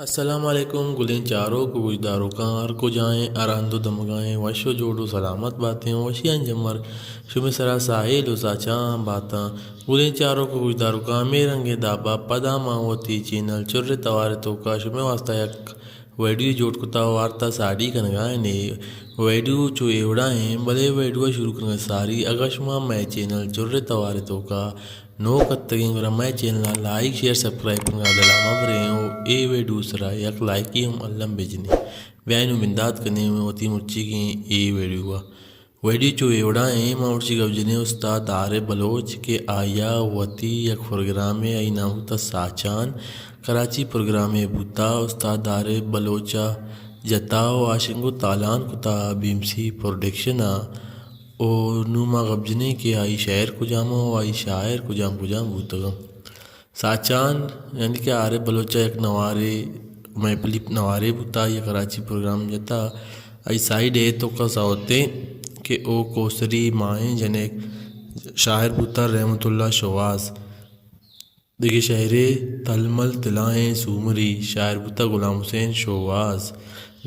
السلام علیکم گلیں چاروک و گوشداروکاں، ہر کجائیں، ہر ہند و دمگائیں، وش و جوڑ و سلامت باتیں، وشیاں جمر شمے سرا ساہیل و ساچان باتاں۔ گلیں چاروک و گوشداروکاں، ہمے رنگیں دابا پدا ما وتی چینل چر توار توکا شمے واسطہ یک ویڈیو جوڑ کتا و آرتا ساڑی کنگا ایں۔ ویڈیو چو اے وڑا ایں، بلے ویڈیو شروع کنگا ساری اگاں شما مئے چینل چر توار توکا نوک اتگیں گڑا مئے چینل ء لائک، شیئر، سبسکرائب کنگا دلا مہ بریں و اے ویڈیو سرا یک لائکی ہم الم بجنیں۔ بیائیں نوں بندات کنیں وتی مرچیگیں اے ویڈیو ء۔ ویڈیو چو اے وڑا ایں، ما مرچی گپ جنیں استاد عارف بلوچ کہ آئیا وتی یک پروگرامے، آئی نام بوتا ساچان، کراچی پروگرامے بوتا، استاد عارف بلوچ ء جتا و آ شنگ و تالان کتا بی ایم سی پروڈکشن ء۔ و نوں ما گپ جنیں کہ آئی شاعر کجام و آئی شاعر کجام کجام بوتگاں۔ ساچان یعنی کہ عارف بلوچ ء یک نوارے، محفلی نوارے بوتا، آئی کراچی پروگرام جتا۔ آئی سائیڈ اے توکا سوتیں کہ او کوسری ماہیں جنک شاعر بوتا رحمت اللہ شوہاز۔ دگہ شعرے تلمل تلاہیں سومری، شاعر بوتا غلام حسین شوہاز۔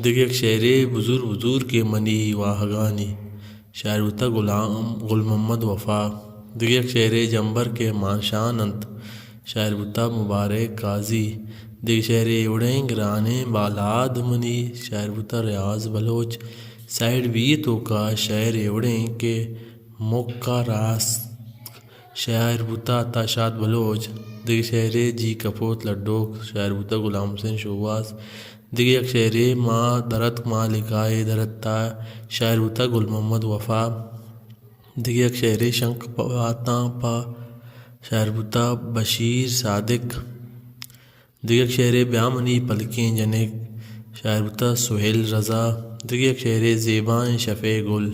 دگہ یک شعرے بزور بزور کہ منی واہگانی، شاعر بوتا غلام، گل محمد وفا۔ دگہ یک شعرے جمبر کہ مانشان انت، شاعر بوتا مبارک قاضی۔ دگہ شعرے اے وڑیں گرانیں بالاد منی، شاعر بوتا ریاض بلوچ۔ سائیڈ بی توکا شعر اے وڑیں کہ مکا راست، شاعر بوتا عطا شاد بلوچ۔ دگہ شعرے جی کپوت لڈوک، شاعر بوتا غلام حسین شوہاز۔ دگہ یک شعرے ما درتک ما لکائے درتا، شاعر بوتا گل محمد وفا۔ دگہ یک شعرے شنک باتاں پا، شاعر بوتا بشیر صادق۔ دگہ یک شعرے بیا منی پلکیں جنک، شاعر بوتا سہیل رضا۔ دگہ یک شعرے زیبائیں شفے گل،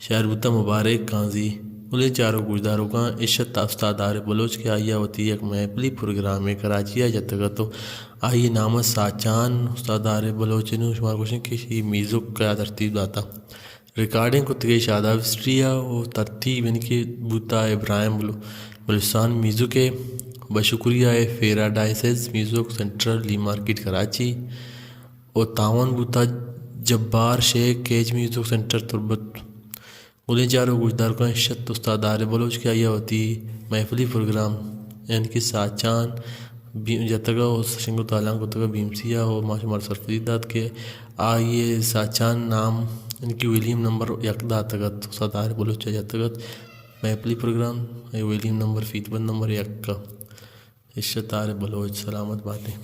شاعر بوتا مبارک قاضی۔ گلیں چاروک گوشداروکاں، اش ات استاد عارف بلوچ کہ آئی ء وتی یک محفلی پروگرامے کراچی ء جتگ ات و آئی ء نام ات ساچان۔ استاد عارف بلوچ ء نوں شمارا گوشیں کہ ایشی میوزک ء ترتیب داتا۔ ریکارڈنگ کتگے شاداب اسٹوڈیو ء و ترتیب یعنی کہ بوتا ابراہیم بلو-، بلوچستان میوزک ء، بشکری ء پیراڈائسز میوزک سینٹر لی مارکیٹ کراچی و تاوان بوتا جبار شیخ کیچ میوزک سینٹر تربت۔ گلیں چاروک گوشداروکاں، اش ات استاد عارف بلوچ کہ آئی ء وتی محفلی پروگرام یعنی کہ ساچان بی-، جتگ ء و شنگ و تالان کتگ ء بی ایم سی ء و ما شمارا سرپدی دات کہ آئی ء ساچان نام یعنی کہ ویلیم نمبر یک داتگ ات، استاد عارف بلوچ ء جتگ ات محفلی پروگرام، آئی ویلیم نمبر، فیت بند نمبر یک ء۔ اش ات عارف بلوچ، سلامت باتیں۔